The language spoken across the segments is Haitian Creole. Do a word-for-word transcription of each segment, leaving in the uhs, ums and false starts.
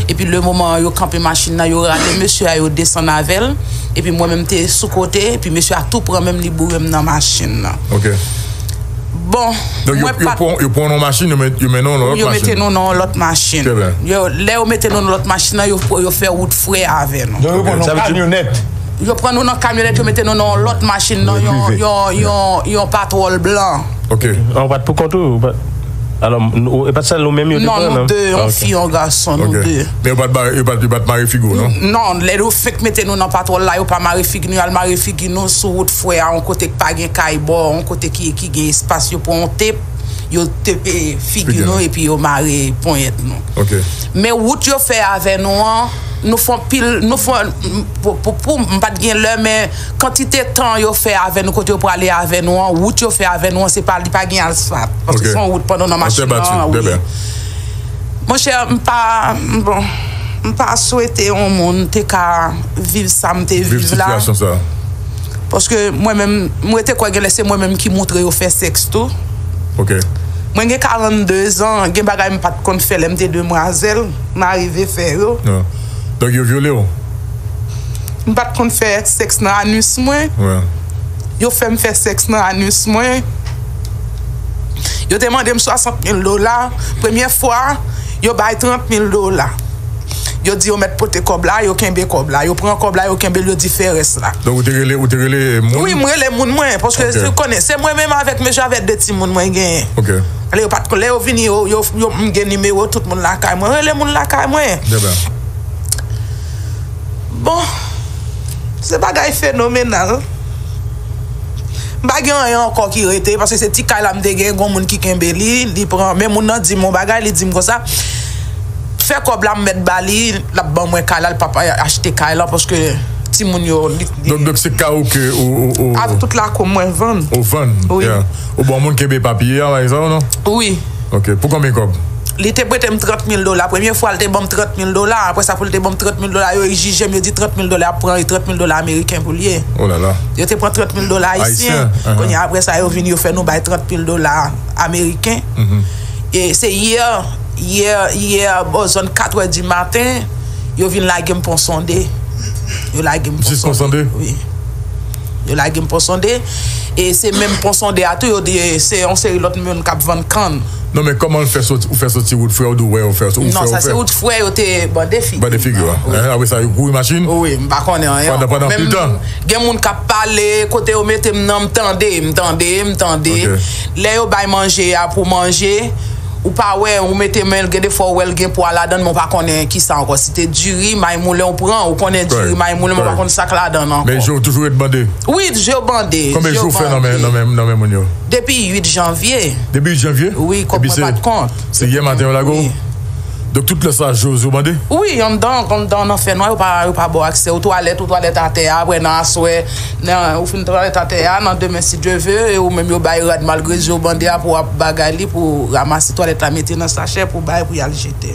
Epi le moman yo kanpe machin nan, yo rale mesye a, yo desann avè l. Epi mwen menm te sou kote, epi mesye a tou pran men m, li boure m nan machin nan. Ok. Bon, Donk yo, mwen yo pa. Pran, yo pran nou machin, yo met, yo mennen nou nan lòt Yo mete machin. Nou nan yon lòt machin. Trè byen. Yo, lè yo mete nou nan lòt machin nan, yo, yo fè wout frè avè nou. Donk yo pran Sa nou vle di- kamyonèt. Yo pran nou nan kamyonèt, yo mete nou nan yon lòt machin, nan yon, yon, yon, yon patwòl blan. Ok. An, ou pa t pou kont ou? Ou pa- Alò, nou- e pa t sèl nou menm yo te Non, pran, nou non? de, Ah, yon ok. fi, yon gason, nou Ok. de. Men yo pa t ba- yo pa t- yo pa t mare figi w, non? Non, lè yo fenk mete nou nan patwòl la, yo pa mare figi nou, y al mare figi nou sou wout frè a, yon kote ki pa gen kay bò, yon kote ki, ki gen espas, yo pran yon tep, yo tepe figi Figi nou, nou. Epi yo mare ponyèt nou. Ok. Men wout yo fè avè nou an, nou fè anpil, nou fè, pou, pou, pou, m pa t gen lè, men kantite tan yo fè avè nou, kote yo prale avè nou an, wout yo fè avè nou an, se pa, li pa gen asfalt. Paske Ok. Se yon wout pandan nan An tè machin bati, nan, bè, wi. bè. Monchè, m pa, m- bon, m pa swete yon moun te ka viv sa m te Viv viv la. Sitiyasyon sa. Paske mwen menm, mwen te kwè gen lè se mwen menm ki moutre yo fè sèks tou. Ok. Mwen gen karannde zan, gen bagay m pa t konn fè lè m te demwazèl, m arive fè yo. Non. Donk yo vyole w? M pa t konn fè sèks nan anis mwen. Wè. Yo fè m fè sèks nan anis mwen. Yo te mande m swasant mil dola. Premye fwa, yo bay trant mil dola. Yo di yo mèt pote kòb la, yo kenbe kòb la. Yo pran kòb la, yo kenbe l, yo di fè rès la. Donk ou te rele, ou te rele moun? Wi, m rele moun mwen, paske Ok. se konnen, se mwen menm avèk mesye avèk de timoun mwen genyen. Ok. Lè yo pa t, lè yo vini, yo, yo, yo, m gen nimewo tout moun lakay mwen. Rele moun lakay mwen. Byen, byen. Bon, se bagay fenomenal. M pa gen anyen ankò ki rete, paske se ti kay la m te gen, gon moun ki kenbe li, li pran. Men moun nan di m yon bagay, li di m konsa, fè kòb la m mèt ba li, l ap ban mwen kay la, l p ap achte kay la, paske timoun yo, li, li Donk, donk se kay ou ke ou, ou, ou, Avèk tout lakou mwen vann. Ou vann? Wi. Yeah. Ou bon moun kenbe papye a, pa egzanp, non? Wi. Ok. Pou konbyen kòb? Li te prete m trant mil dola. Premye fwa, li te ban m trant mil dola. Apre sa, pou li te ban m trant mil dola, yo egzije m, yo di trant mil dola ap pran, e trant mil dola ameriken pou li ye. Oh la la. Yo te pran trant mil dola ayisyen. Ayisyen, ahan. Kounye a, apre sa, yo vin, yo fè nou bay trant mil dola ameriken. E se yè, yè, yè, bò zòn kat è di maten, yo vin lage m Pon Sonde. Yo lage m Pon Sonde. Jis Pon Sonde? Wi. Yo lage m Pon Sonde. E se menm Pon Sonde a tou, yo di se yon seri lòt moun k ap vann kann. Non, men kòman l fè soti, ou fè soti wout frè, ou di w wè, ou fè, ou fè, Non, ou sa fè? Se wout frè yo te bande figi. Bande figi, wi. Hein, apre sa, yo kouri machin? Wi, m pa konnen anyen. Pandan, pandan Menm pil tan? Gen moun k ap pale, kote yo mete m nan, m tande, m tande, m tande. Ok. Lè yo bay manje a pou manje, ou pa wè, ou mete men l, gen de fwa ou wè l gen pwa ladan l, men ou pa konnen ki sa ankò. Si te diri, may moulen ou pran, ou konnen diri, may moulen, men ou pa konn sa k ladan l ankò. Men je w toujou ret bande? Wi, je w bande. Konbyen jou w fè nan men, nan men, nan men moun yo? Depi uit janvye. Depi uit janvye? Wi, kòb mwen pa t kont. Se yè maten yo lage w? Donk tout lè sa, je w bande? Wi, anndan, anndan nan fènwa, yo pa, yo pa ba w aksè. Ou twalèt, ou twalèt atè a, apre nan aswè, nan, ou fin twalèt atè a, nan demen si Dye ve, e ou menm yo bay rad malgre je w bande a pou w ap bagay li, pou w ranmase twalèt la, mete nan sachè, pou w bay, pou y al jete.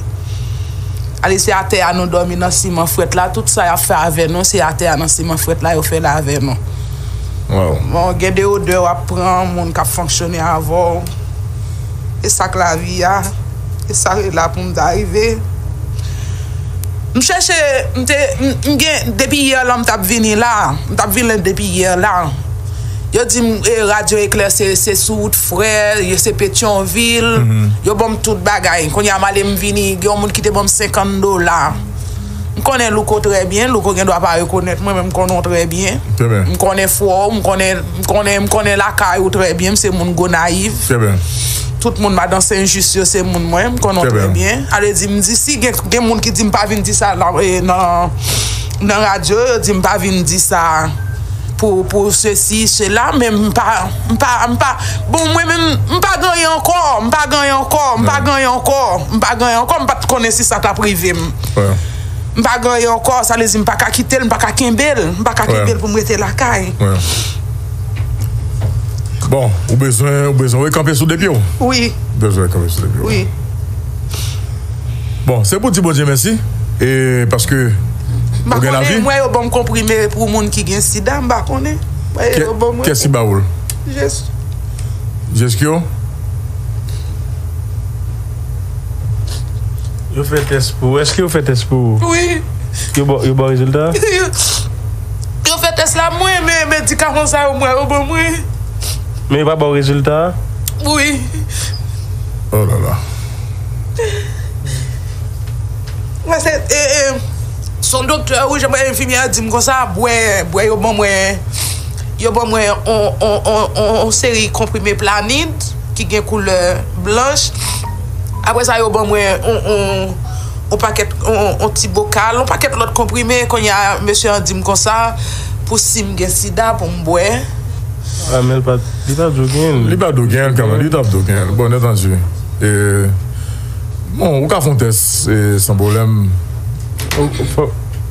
Ale, se atè a nou dòmi nan siman frèt la, tout sa y ap fè avè nou, se atè a nan siman frèt la yo fè l avè nou. Wow. Bon, gen de odè w ap pran, moun k ap fonksyone avè w. E sa k lavi a. E sa k la pou m ta rive. M chèche, m te, m, m gen, depi yè la, m t ap vini la. M t ap vini depi yè la. Yo di m, e, Radyo Eklè se, se sou wout frè, yo se Petyonvil. Yo ban m tout bagay. Kounye a, m ale, m vini, gen yon moun ki te ban m senkant dola. M konnen Louko trè byen. Louko gen dwa pa rekonèt mwen, men m konnen w trè byen. M konnen fò w, m konnen, m konnen, m konnen lakay ou trè byen. M se moun Gonayiv. Tout moun madan Sen Jis yo se moun mwen. M konnen w trè byen. Ale di, m di, si gen, gen moun ki di m pa vin di sa nan, e, nan, nan radyo, yo di m pa vin di sa pou, pou sesi, sela, men m pa, m pa, m pa, bon, mwen menm, m pa gen anyen ankò, m pa gen anyen ankò, m pa gen anyen ankò, m pa gen anyen ankò, m pa t konnen si sa t ap rive m. M pa gen anyen ankò, sa vle di m pa ka kite l, m pa ka kenbe l, m pa ka kenbe l pou m rete lakay. Bon, ou bezwen, ou bezwen rekanpe sou de pye w? Wi. Bezwen rekanpe sou de pye w. Wi. Bon, se pou di Bondye mèsi, e paske ou gen lavi. M wè yo ban m konprime pou moun ki gen sida, m pa konnen. M wè yo ban mwen. Kiyès ki ba ou l? Jeskyo. Jeskyo? Yo fè tès pou ou. Èske yo fè tès pou ou? Wi. Yo ba, yo ba w rezilta? Yo fè tès la, mwen, men medikaman sa yo, mwen, yo ban mwen. Men yo pa ba w rezilta? Wi. Oh là là. Mwen se, e, e, se yon doktè, wi, jan enfimyè a di m konsa, bwè, bwè, yo ban mwen, yo ban mwen on, on, on, on, on seri konprime Planid ki gen koulè blanch. Apre sa, yo ban mwen on, on, on pakèt, on, on ti bokal, on pakèt lòt konprime. Kounye a, mesye an di m konsa, pou si m gen sida, pou m bwè. Ah, men li pa, li pa di w genyen l. Li pa di w genyen l kanmenm, li t ap di w genyen l. Bon, entendi. E, bon, ou ka fè yon tès, e, san pwoblèm. Ou, ou fò,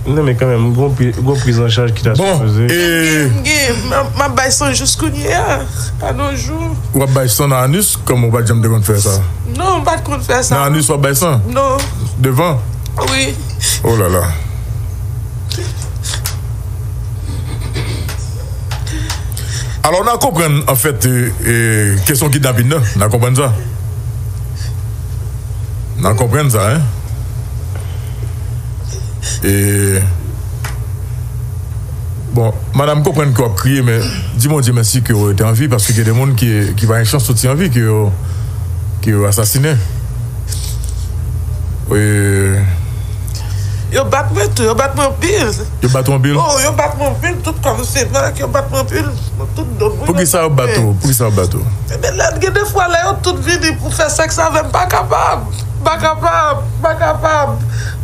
non, men kanmenm, gon pri-, gon priz an chaj ki ta sipoze. Bon, e, m gen, m ap, m ap bay san jis kounye a, pa nan jou. W ap bay san nan anis, kòm ou pa t janm te konn fè sa? Non, m pa t konn fè sa. Nan anis w ap bay san? Non. Devan? Wi. Oh là là. Alò, n a konprann, anfèt, e, e, kesyon kidnapin nan. N a konprann sa. N a konprann sa, en. E, bon, madanm, m konprann ke w ap kriye, men di Bondye mèsi ke w rete an vi, paske gen de moun ki, ki pa gen chans soti an vi, ke yo, ke yo asasinen. E, yo bat mwen tou, yo bat mwen anpil. Yo bat ou anpil? Oh, yo bat mwen anpil, tout kò m se vag, yo bat mwen anpil, tout do m. Poukisa yo bat ou? Poukisa yo bat ou? Ebyen, lè, gen de fwa, lè yo tout vini pou fè sèks avè m, m pa kapab. M pa kapab, m pa kapab.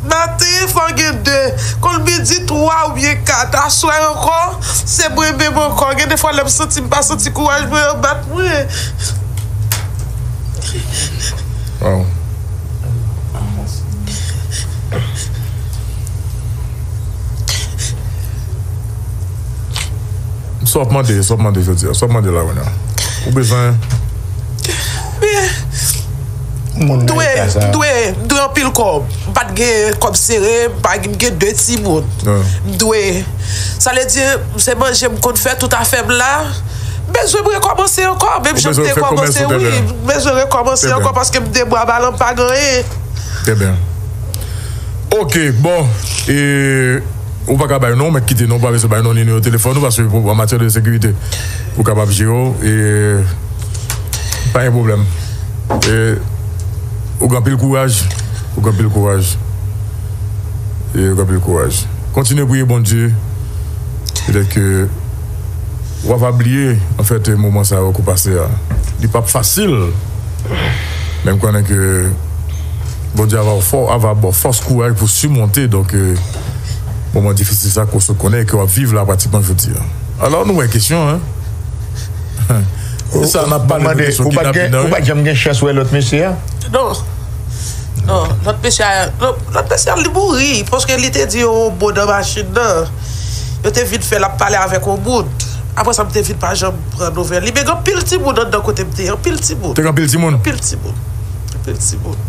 Maten, fò gen de. Konn midi, twa oubyen kat. Aswè ankò, se mwen menm ankò. Gen de fwa, lè m santi m pa santi kouraj mwen, yo bat mwen. Wow. Sa w ap mande, sa w ap mande jodi a, sa w ap mande la, Wena? Ou bezwen? Dwe, dwe, dwe anpil kòb. M pa t gen kòb sere, m pa gen, m gen de timoun. M dwe. Sa vle di, se manje m konn fè tout afè m la. M bezwen m rekòmanse ankò, menm jan m te kòmanse, wi. M bezwen rekòmanse ankò paske m de bwa balan, m pa gen anyen. Trè byen. Ok, bon, e, ou pa ka bay non, mèt kite non, ou pa bezwen bay non, nimewo telefòn ou, paske pou, an matyè de sekirite, ou kapab jere w, e, pa gen pwoblèm. E, ou gen anpil kouraj, ou gen anpil kouraj. E, ou gen anpil kouraj. Kontinye priye Bondye, petèt ke w ap bliye, anfèt, moman sa yo ke w pase a. Li p ap fasil, men m konnen ke Bondye ava fò, ava ba w fòs, kouraj pou simonte, donk, e, moman difisil sa ke w sot konnen e ke w ap viv la pratikman jodi a. Alò, nou wè kesyon, en. Se sa, n ap pale de kesyon kidnapin nan, wi. Ou pa t janm gen chans wè lòt mesye a? Non. Non, lòt mesye a, lòt, lòt mesye a, li mouri, paske li te di yo yon mo nan machin nan. Yo te vin fè l ap pale avèk yon moun. Apre sa, m te vin pa janm pran nouvèl li. Men gen anpil timoun anndan kote m te ye, anpil timoun. Te gen anpil timoun? Anpil timoun. Anpil timoun.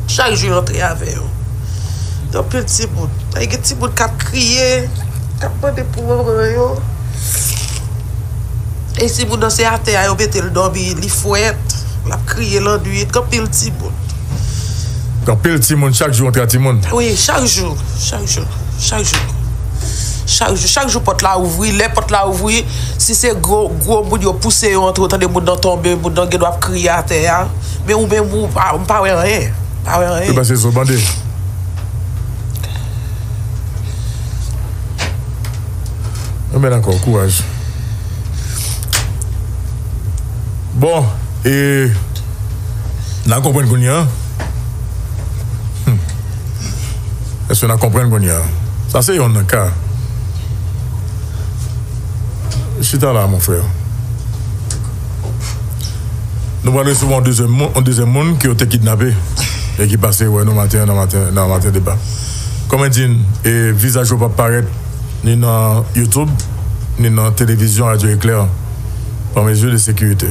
Chak jou yo antre avè yo. Gen anpil timoun. Ay, gen timoun k ap kriye, k ap mande pou manman yo. E timoun nan se atè a yo mete l dòmi, li frèt, l ap kriye lannwit, gen anpil timoun. Gen anpil timoun, chak jou antre a timoun? Wi, chak jou, chak jou, chak jou. Chak jou, chak jou pòt la ouvri, lè pòt la ouvri, si se gwo, gwo moun yo pouse yo antre, ou tande moun nan tonbe, moun nan gen dwa ap kriye atè a, men ou menm ou pa, ou pa wè anyen, pa wè anyen. Yo panse se bande. Enben dakò, kouraj. Bon, e, n a konprann kounye a. Hmm. Èske n a konprann kounye a? Sa se yonn nan ka. Chita la, mon frè. Nou pral resevwa yon dezyèm moun, yon dezyèm moun ke yo te kidnape e ki pase wè nou maten an nan maten, nan maten deba. Kòm m di n, e, vizaj yo p ap parèt ni nan YouTube, ni nan televizyon Radio Éclair, pa mezi de sekirite.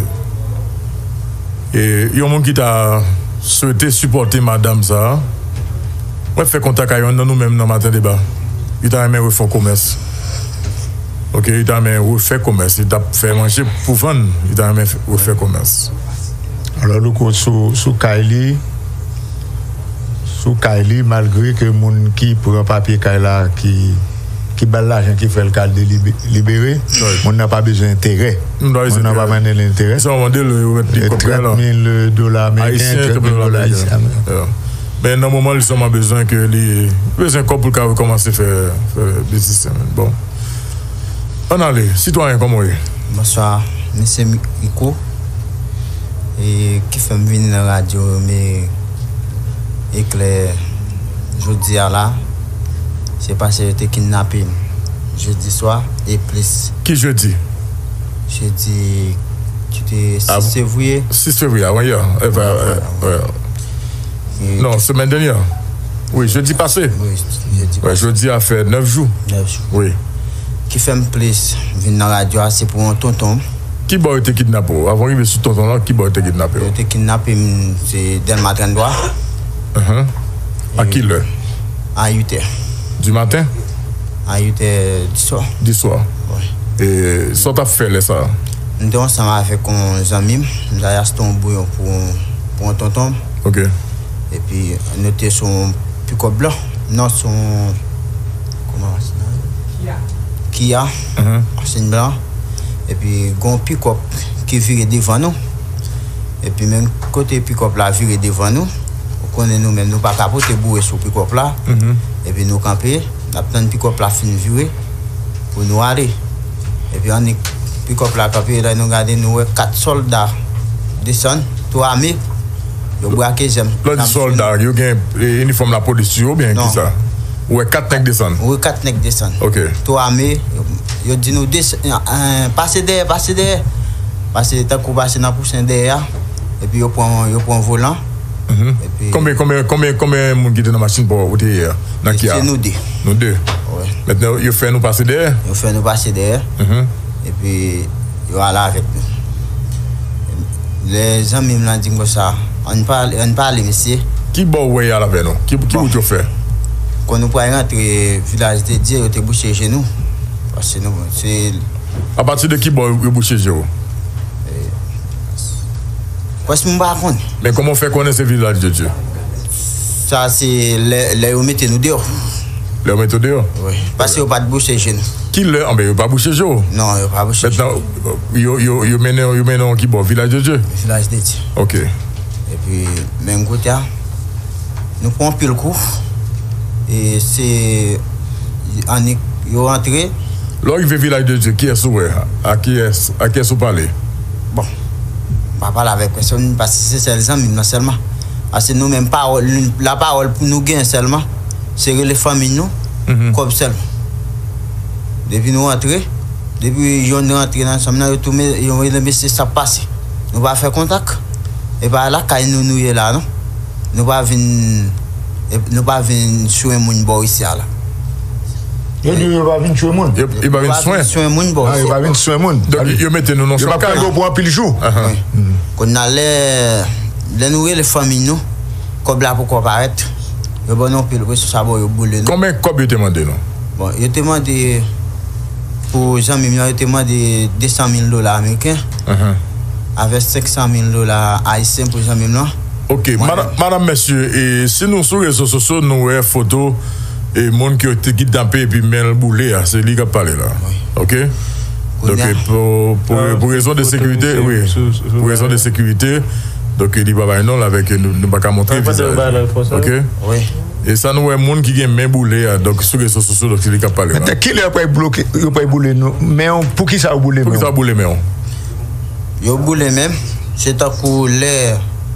E yon moun ki ta swete sipòte madanm sa a, mwen fè kontak a yonn nan nou menm nan Maten Deba. Li ta renmen refè yon komès. Ok, li ta renmen refè komès. Li t ap fè manje pou vann. Li ta renmen fè, refè komès. Alò, Louko, sou, sou kay li, sou kay li, malgre ke moun ki pran papye kay la, ki, ki ba l lajan, ki fè l ka delibe-, libere, moun nan pa bezwen enterè. Moun nan pa mande l enterè. Trant mil dola ameriken, trant mil dola ayisyen. Men nan moman, li sèlman bezwen ke li bezwen kòb pou l ka rekòmanse fè, fè biznis li menm. Bon. Ann ale, sitwayen, kòman w ye? Bonswa, mesye Rico. E ki fè m vin nan radyo, men eklè jodi a la, se paske yo te kidnape m jedi swa e plis. Ki jedi? Jedi ki te sis fevriye. Sis fevriye, avan yè. Non, semèn dènyè. Wi, jedi pase. Wi, jedi pase. Jodi a fè nèf jou. Nèf jou. Wi. Ki fè m plis vin nan radyo a, se pou yon tonton. Ki bò yo te kidnape w? Avan w rive sou tonton lan, ki bò yo te kidnape w? Yo te kidnape m, se Dèlma trannde twa. A ki lè? A uit è. Du matin? A uit è di swa. Di swa. Wi. E sa w t ap fè lè sa a? M te ansanm avèk yon zanmi m, m t al achte yon bouyon pou, pou yon tonton m. Ok. Epi nou te sou yon pikòp blan. Non, sou yon, kòman machin nan rele? Kia. Machin blan. Epi gen yon pikòp ki vire devan nou. Epi menm kote pikòp la vire devan nou, ou konnen nou menm nou pa ka pote boure sou pikòp la. Epi nou kanpe, n ap tann pikòp la fin vire pou nou ale. Epi annik pikòp la kanpe, lè nou gade, nou wè kat sòlda desann, tou ame, yo brake zam. Lè w di sòlda, yo gen, e, inifòm lapolis sou yo oubyen kisa? Ou wè kat nèg desann? Wi, kat nèg desann. Ok. Tou ame, yo, yo di nou, "Desann, eh, pase dèyè, pase dèyè." Pase, tankou pase nan kousen dèyè a, epi yo pran, yo pran volan. Epi konbyen, konbyen, konbyen, konbyen moun ki te nan machin pa w ou te ye a? Nan Kia? Se nou de. Nou de? Wi. Mentnan, yo fè nou pase dèyè? Yo fè nou pase dèyè. Epi, yo ale avèk nou. Lè zanmi m lan di m konsa, "Ann pale, ann pale, mesye." Ki bò w wè y al avè nou? Ki, ki wout yo fè? Kon nou pral rantre Vilaj de Dye, yo te bouche je nou. Paske nou, se Apati de ki bò yo bouche je w? Prèske m pa konn. Men kòman w fè konnen se Vilaj de Dye? Sa se lè, lè yo mete nou deyò. Lè yo mete w deyò? Wi. Paske yo pa t bouche je nou. Ki lè? Anben, yo pa bouche je w. Non, yo pa bouche je nou. Mentnan, yo, yo, yo mennen, yo mennen w ki bò? Vilaj de Dye? Vilaj de Dye. Ok. Epi, menm kote a, nou pran anpil kou. E se annik yo rantre. Lè w rive Vilaj de Dye, kiyès ou wè? A kiyès, a kiyès ou pale? Bon, m pa pale avèk pèsòn, paske se sèl zanmi m nan sèlman. Paske nou menm, pawòl, lapawòl pou nou genyen sèlman, se rele fanmi nou, kòb sèlman. Depi nou rantre, depi yonn rantre nan chanm nan, yo tou, yo rele mesye sa k pase. Nou pa fè kontak. E pa lakay nou nou ye la, non. Nou pa vin, nou pa vin swen moun bò isi a la. Yo di yo pa vin tchwe moun. Yo, yo pa vin swen. Swen moun bò isi a. Yo pa vin swen moun. Donk, yo mete nou nan yon kay. Yo pa pran yo pou anpil jou. Wi. Kounye a, lè, lè nou rele fanmi nou, kòb la poko parèt. Yo ban nou anpil presyon, sa bon, yo boule nou. Konbyen kòb yo te mande nou? Bon, yo te mande, pou zanmi m nan, yo te mande de san mil dola ameriken, avèk senk san mil dola ayisyen pou zanmi m nan. Ok, madanm, mesye, e si nou sou rezo sosyo, nou wè foto, e moun ki yo te kidnape epi men l boule a, se li k ap pale la. Ok? Donk, pou, pou, pou rezon de sekirite, wi. Pou rezon de sekirite, donk, li pa bay non l avèk nou, nou pa ka montre vizaj. Ok? Wi. E sa nou wè moun ki gen men boule a, donk, sou rezo sosyo, donk, se li k ap pale la. Kilè yo pral bloke, yo pral boule nou, men w, poukisa yo boule men w? Poukisa yo boule men w? Yo boule men m, se tankou lè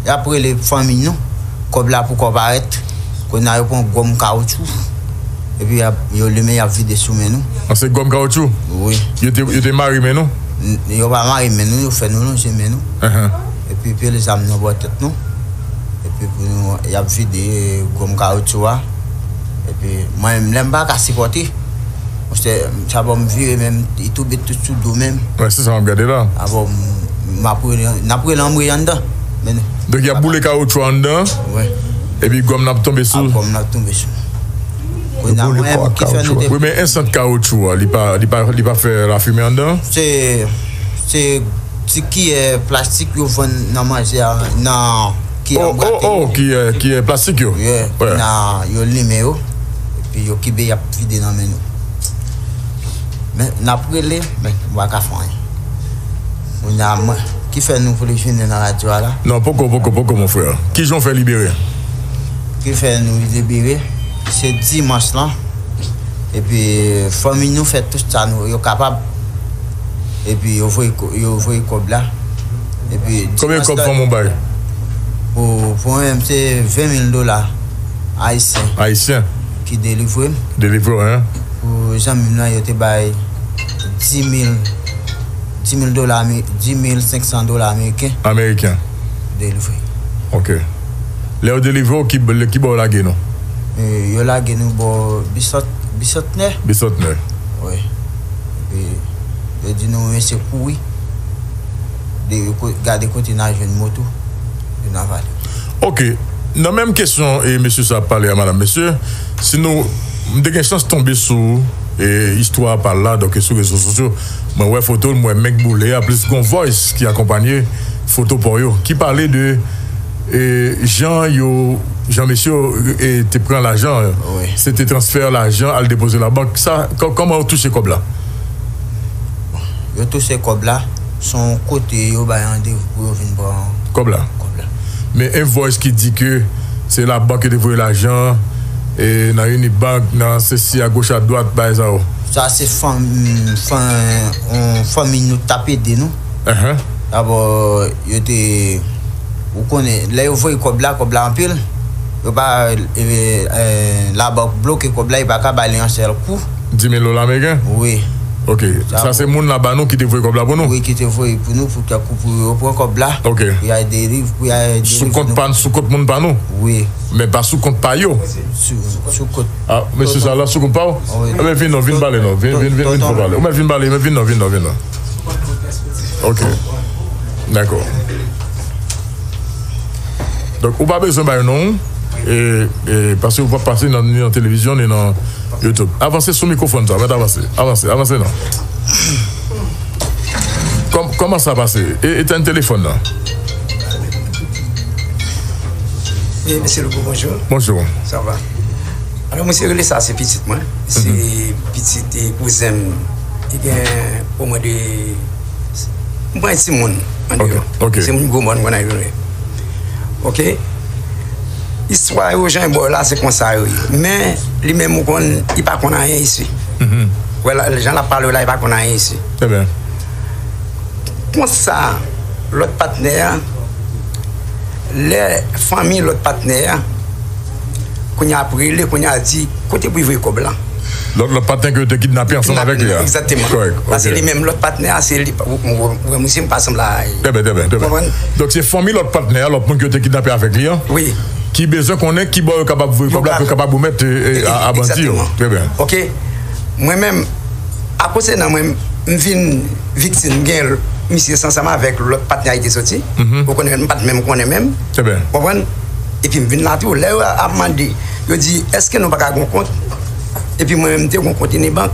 y ap rele fanmi nou, kòb la poko parèt, kounye a yo pran gòm kawotchou, epi y ap, yo limen, y ap vide sou men nou. An, se gòm kawotchou? Wi. Yo te, yo te mare men nou? N-, yo pa mare men nou, yo fè nou lonje men nou. Epi pile zam nan bò tèt nou. Epi pou nou, y ap vide gòm kawotchou a. Epi mwen menm, lè m pa ka sipòte, monchè, sa bò m vire menm, li tonbe tout sou do menm. Wè, se sa m ap gade la. Sa bò m, m ap rele, n ap rele anmwe anndan. Men donk, y ap boule kawotchou anndan, wi, epi gòm nan ap tonbe sou. Gòm nan ap tonbe sou. Kounye a, mwen menm ki fè nou te. Wi, men ensant kawotchou a, li pa, li pa, li pa fè lafimen anndan? Se, se ti kiyè plastik yo vann nan manje a, nan ki anbrate yo. Oh, ki, eh, ki, eh, plastik yo. Yeah, kounye a, yo limen yo, epi yo kenbe, y ap vide nan men nou. Men, n ap rele, men nou pa ka fè anyen. Kounye a, mwen, ki fè nou vle jwenn nan radyo a la? Non, poko, poko, poko, mon frè. Kijan w fè libere? Ki fè nou libere? Se dimanch lan. Epi, fanmi nou fè tout sa nou, yo kapab. Epi, yo voye ko-, yo voye kòb la. Epi, konbyen dimanch kòb la, fanmi w bay? Pou, pou mwen menm, se ven mil dola ayisyen. Ayisyen? Ki delivre m. Delivre w, hein? Pou zanmi m nan, yo te bay dis mil, dis mil dola ame-, dis mil senk san dola ameriken. Ameriken. Delivre. Ok. Lè yo delivre w, ki, ki bò yo lage nou? E, yo lage nou bò Bisant-, Bisantnè. Bisantnè. Wi. Epi, yo di nou, mesye, kouri. De, ko-, gade kote n a jwenn moto, pou n avale. Ok. Nan menm kesyon, e mesye sa ap pale a madanm, mesye, si nou, m te gen chans tonbe sou, e, istwa pa l la, donk, sou rezo sosyo, mwen wè foto l, m wè menm boule a, plis gon voice ki akonpanye foto pa w yo, ki pale de, e, jan yo, jan mesye yo, e, te pran lajan, wi, se te transfè lajan al depoze labank. Sa, kò-, kòman yo touche kòb la? Yo touche kòb la, se yon kote yo bay randevou pou yo vin pran kòb la. Kòb la. Men yon voice ki di ke se labank yo te voye lajan, e, nan Unibank, nan sesi, agoch, adwat, bagay sa yo. Sa se fanm-, fanm-, yon fanmi nou t ap ede nou. Ahan. Dabò, yo te, ou konnen, lè yo voye kòb la, kòb la anpil, yo pa, e, e, labank bloke kòb la, yo pa ka ba li yon sèl kou. Dis mil dola ameriken? Wi. Ok. Sa se moun la ba nou ki te voye kòb la pou nou? Wi, ki te voye pou nou, pou tankou pou yo pran kòb la, ok, pou y al deliv-, pou y al delivre nou. Sou kont pa, sou kont moun pa nou? Wi. Men pa sou kont pa yo? Sou, sou kont. Ah, mesye sa la sou kont pa w? Wi. Enben, vin non, vin pale non. Vin, vin, vin, vin fò pale. Ou mèt vin pale, men vin non, vin non, vin non. Ok. Dakò. Donk, ou pa bezwen bay non, e, e, paske ou p ap pase nan, ni nan televizyon, ni nan YouTube. Avanse sou mikwofòn sa, mèt avanse. Avanse, avanse non. Kòm-, kòman sa pase? E, etèn telefòn nan. E, mesye Louko, bonjou. Bonjou. Sa va? Alò, mwen se rele sa, se pitit mwen. Se pitit, e, kouzen m. Li gen omwen de, m pran timoun andeyò. Ok, ok. Se moun gwo mòn mwen nan yo ye. Ok? Istwa yo, jan yo ba w la, se konsa yo ye. Men, li menm, ou konn, li pa konn anyen isi. Mhm. Wè la, jan l ap pale w la, li pa konn anyen isi. Trè byen. Konsa, lòt patnè a, lè fanmi lòt patnè a, kounye a ap rele, kounye a di, kote pou l voye kòb la? Lòt, lòt patnè ke yo te kidnape ansanm avèk li a. Egzakteman. Kòrèk, ok. Paske li menm, lòt patnè a, se li, ou, ou, ou, ou, misye m pa sanble a. Trè byen, trè byen, trè byen. Konprann? Donk, se fanmi lòt patnè a, lòt moun ke yo te kidnape avèk li an, wi, ki bezwen konnen ki bò yo kapab voye kòb la, pou yo kapab remèt, e, e, a, a bandi yo. Egzakteman. Trè byen. Ok. Mwen menm, a konsènan mwen, m vin viktim, m gen misye ansanm avèk lòt patnè a li te soti. Mhm. Ou konnen, m pa t menm konnen menm. Trè byen. Konprann? Epi m vin la tou, lè yo ap mande, yo di, èske nou pa ka gon kont? Epi mwen menm, m te gon kont Unibank.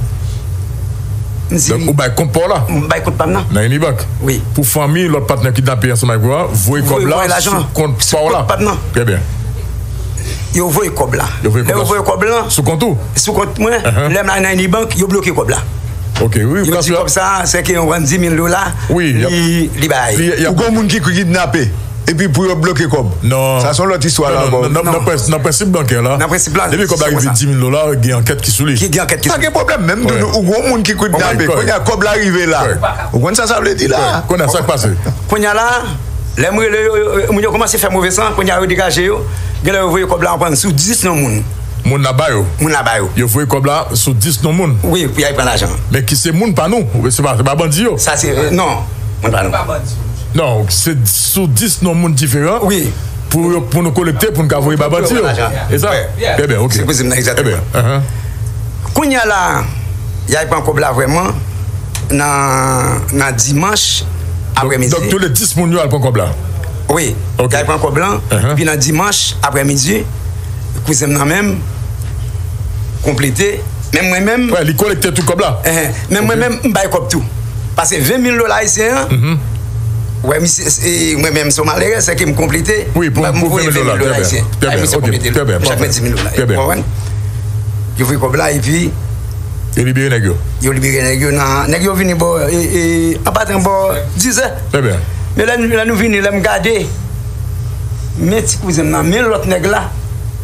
M di, donk, ou bay kont pa w la? M bay kont pa m nan. Nan Unibank? Wi. Pou fanmi lòt patnè kidnape ansanm avèk ou a, voye kòb la sou kont pa w la? Sou kont pa m nan. Trè byen. Yo voye kòb la. Yo voye kòb la. Lè yo voye kòb la. Sou kont ou? Sou kont mwen. Ahan. Lè m al nan Unibank, yo bloke kòb la. Ok, wi. Yo di kòb sa, se ke yon rann dis mil dola, wi, li, li bay. Ou gon moun ki kidnape, epi pou yo bloke kòb. Non. Sa se yon lòt istwa la ankò. Non, non, nan, nan, nan prens-, nan prensip bankè la, nan prensip la, depi kòb la rive dis mil dola, gen ankèt ki sou li. Ki gen ankèt ki sou li. Pa gen pwoblèm, menm tou, ou gon moun ki kidnape, kounye a kòb la rive la. Ou konn sa sa vle di la? Kounye a sa k pase? Kounye a la, lè m rele yo, yo, yo, moun yo kòmanse fè move san, kounye a yo degaje yo, genlè yo voye kòb la anprann sou dis non moun. Moun la ba yo? Moun la ba yo. Yo voye kòb la sou dis non moun? Wi, pou y al pran lajan. Men ki se moun pa nou, se pa, se pa bandi yo? Sa se, non, moun pa nou. Non, se sou dis non moun diferan. Wi. Pou yo, pou nou kolekte, pou nou ka voye ba bandi yo. E sa? Trè byen, ok. Se kouzen m nan, egzakteman. Trè byen, ahan. Kounye a la, y al pran kòb la vrèman nan, nan dimanch aprèmidi. Donk, tou le dis moun yo al pran kòb la? Wi. Ok. Y al pran kòb la, epi nan dimanch aprèmidi, kouzen m nan menm, konplete. Menm mwen menm. Wè, li kolekte tout kòb la? Enhen. Menm mwen menm, m bay kòb tou. Paske ven mil dola ayisyen an, Wè, misye, e, mwen menm, se yon malere, se ke m konplete. Wi, pou, m voye ven mil dola ayisyen. Trè byen, ok, trè byen, pafè. Trè byen. Yo voye kòb la, epi yo libere nèg yo. Yo libere nèg yo nan, nèg yo vini bò, e, e, an patan bò dizè. Trè byen. Men lè, lè nou vini, lè m gade, men ti kouzen m nan, men lòt nèg la,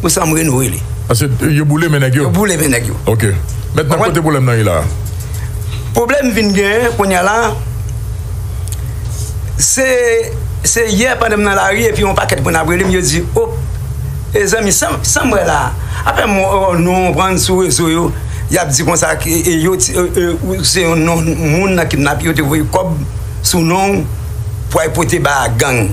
ou sa m reno rele. Paske yo boule men nèg yo. Yo boule men nèg yo. Ok. Mentnan, kote pwoblèm nan ye la? Pwoblèm vin genyen kounye a la, se, se yè pandan m nan lari, epi yon pakèt moun ap rele m, yo di, o, e zanmi, sa, sa m wè la, apre m, o, nou pran sou rezo yo, y ap di konsa, ke, e, yo, ti- e, e, ou se yon non moun nan kidnap, yo te voye kòb sou non w pou al pote ba gang.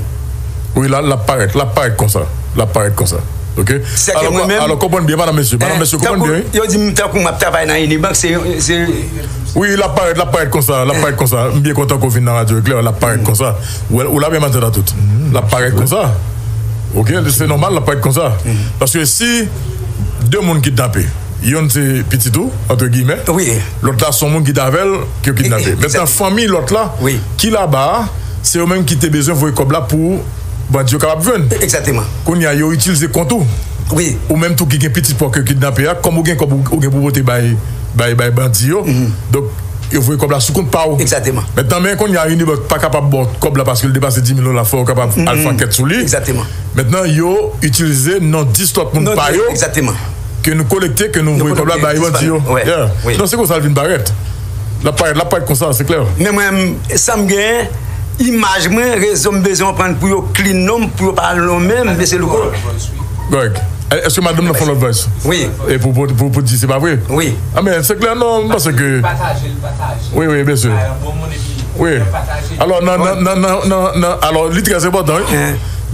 Wi, la, l ap parèt, l ap parèt konsa. L ap parèt konsa. Ok? Sèke mwen menm, alò, konprann byen, madanm, mesye. Madanm, mesye, konprann byen, wi. Yo di m tankou m ap travay nan Unibank, se, se Wi, l ap parèt, l ap parèt konsa, l ap parèt konsa. M byen kontan ke w vin nan Radyo Eklè, l ap parèt konsa. Ou, ou la menm atè la tout. L ap parèt konsa. Ok, se nòmal, l ap parèt konsa. Paske si de moun kidnape, yonn se pitit ou, entre guillemets, lòt la se yon moun ki t avè l, ke yo kidnape. Mentnan, fanmi lòt la, ki laba a, se yo menm ki te bezwen voye kòb la pou bandi yo kapab jwenn. Egzakteman. Kounye a, yo itilize kont ou. Wi. Ou menm tou ki gen pitit pa w ke yo kidnape a, kòm ou gen kòb ou, ou gen pou pote bay, bay, bay bandi yo. Donk, yo voye kòb la sou kont pa w. Egzakteman. Mentnan, men kounye a, Unibank pa kapab ba w kòb la paske l depase dis mil dola, fò yo kapab al fè ankèt sou li. Egzakteman. Mentnan, yo itilize non dis lòt moun pa yo. Egzakteman. Ke nou kolekte, ke nou voye kòb la bay bandi yo. Yeah. Non, se konsa l vin parèt. L ap parèt, l ap parèt konsa, se klè. Men mwen, sa m genyen, imaj mwen, rezon m bezwen pran pou yo clean non m, pou yo pa nonmen m, mesye Louko. Kòrèk. Èske madanm nan fè yon lòt voice? Wi. E pou, pou, pou, pou di se pa vre? Wi. A, men, se klè, non, m panse ke. Wi, wi, byen si. Wi. Alò, nan, nan, alò, li trè enpòtan, wi.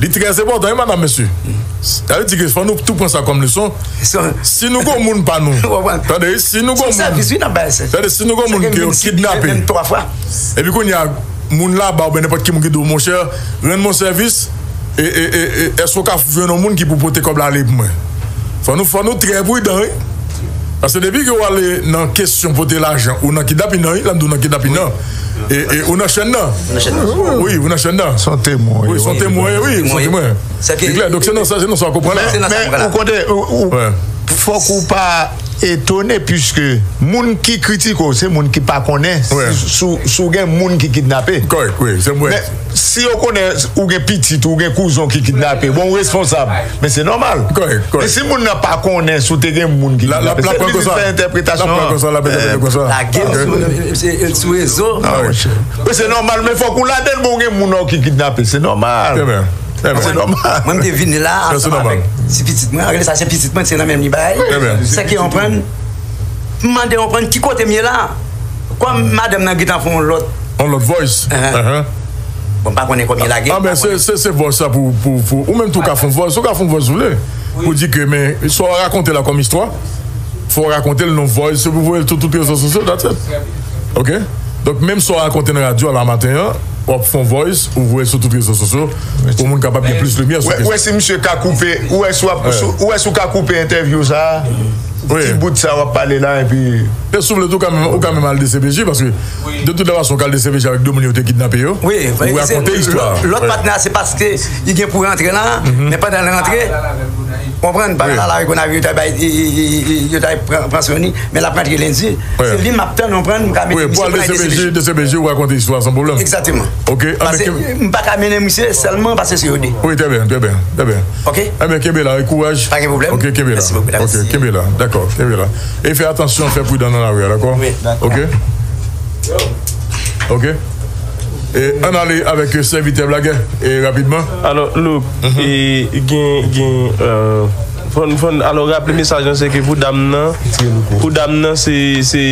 Li trè enpòtan, wi, madanm, mesye. Sa vle di ke fò nou tou pran sa kòm leson. Si nou gon moun pa nou. Tande, si nou gon moun. Tande, si nou gon moun ke yo kidnape. Epi kounye a, moun laba oubyen nenpòt ki moun ki di w, monchè, rann mwen sèvis, e, e, e, e, èske w ka jwenn yon moun ki pou pote kòb la ale pou mwen? Fò nou, fò nou trè pridan, wi. Paske depi ke w ale nan kesyon pote lajan, ou nan kidnapin nan, wi, la m di w nan kidnapin nan. E, e, ou nan chèn nan. Wi, ou nan chèn nan. Se yon temwen, wi, se yon temwen, wi, se yon temwen. Li klè, donk se nan sa, se nan sa w konprann la. Men, men, ou konte, ou, ou, fòk ou pa etone, piske moun ki kritike w, se moun ki pa konnen si, si, si w gen moun ki kidnape. Kòrèk, wi, se mwen. Men, si yo konnen ou gen pitit, ou gen kouzen w ki kidnape, bon, ou responsab. Men se nòmal. Kòrèk, kòrèk. Men si moun nan pa konnen si w te gen moun ki kidnape, se li ki fè entèpretasyon an. L ap pran konsa, l ap entèprete konsa. Lage l sou, sou rezo. Wi, se nòmal, men fòk ou ladann, bon, ou gen moun nan ki kidnape, se nòmal. Trè byen. Trè byen. Se nòmal. Mwen, m te vini la ansanm avèk ti pitit mwen. Rele sa se pitit mwen, se nan menm li bay. Trè byen. Sèke yon prann. M mande yon prann ki kote m ye la. Kòm madanm nan gentan fè yon lòt. Yon lòt voice. Bon, m pa konnen kòman l lage. A, men se, se, se voice sa pou, pou, pou, ou menm tou ka fè yon voice, ou ka fè yon voice ou vle. Pou di ke, men, sa w rakonte la kòm istwa, fò w rakonte l nan voice, se pou voye l sou tout rezo sosyo, that's it. Ok? Donk, menm sa w rakonte nan radyo a la maten an, w ap fè yon voice, ou voye sou tout rezo sosyo, pou moun kapab gen plis limyè sou kesyon. Ou wè si misye ka koupe, ou wè si w ap, ou wè si w ka koupe entèvyou sa a, ti bout sa w ap pale la, epi. E si w vle tou, ou ka menm, ou ka menm al D C P J, paske de tout fason, ou ka al D C P J avèk de moun yo te kidnape yo, ou rakonte istwa a. Lòt patnè a, se paske li gen pou rantre la, men pandan l rantre, konprann, pandan la, la, yo t al bay, yo t al pran, pran swen li, men l ap rantre lendi. Se li m ap tann, konprann, m ka mete misye pou l al D C P J. D C P J, ou rakonte istwa san pwoblèm. Egzakteman. Ok, paske m pa ka mennen misye sèlman paske se yo de. Wi, trè byen, trè byen, trè byen. Ok. Enben, kenbe la, wi, kouraj. Pa gen pwoblèm. Ok, kenbe la. Mèsi bokou. Ok, kenbe la. Dakò, kenbe la. E fè atansyon, fè pridan nan lari a, dakò? Wi. Ok. Ok. E ann ale avèk, euh, sèvitè Blagè, e rapidman. Alò, Luke, e gen, gen, euh, fò n, fò n, alò, raple mesaj lan, se ke pou dam nan, pou dam nan, se, se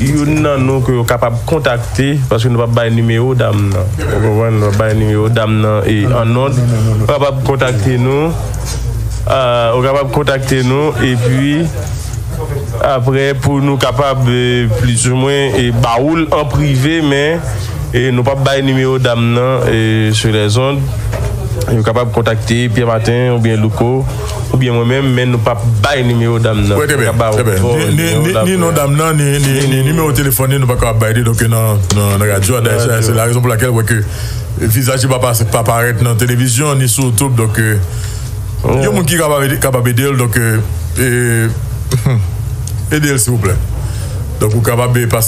youn nan nou ke yo kapab kontakte, paske nou p ap bay nimewo dam nan. Ou konprann? Nou p ap bay nimewo dam nan e annòd. Ou kapab kontakte nou. Ah, ou kapab kontakte nou, epi apre, pou nou kapab, eh, plizoumwen, eh, ba ou l an prive, men, eh, nou p ap bay nimewo dam nan, eh, sou lèzond. Yo kapab kontakte Pierre Martin oubyen Louko oubyen mwen menm, men nou p ap bay nimewo dam nan. Wi, trè byen, trè byen. Ni, ni, ni, ni non dam nan, ni, ni, ni nimewo telefòn li, nou pa kapab bay li, donk, nan, nan, nan radyo a. Dayè, se, se la rezon pou lakèl ou wè ke vizaj li pa, pa, pa parèt nan televizyon, ni sou YouTube, donk, euh, yon moun ki kapab ede, kapab ede l, donk, euh, euh, ede l, silvouplè. Donk, ou kapab, euh, pase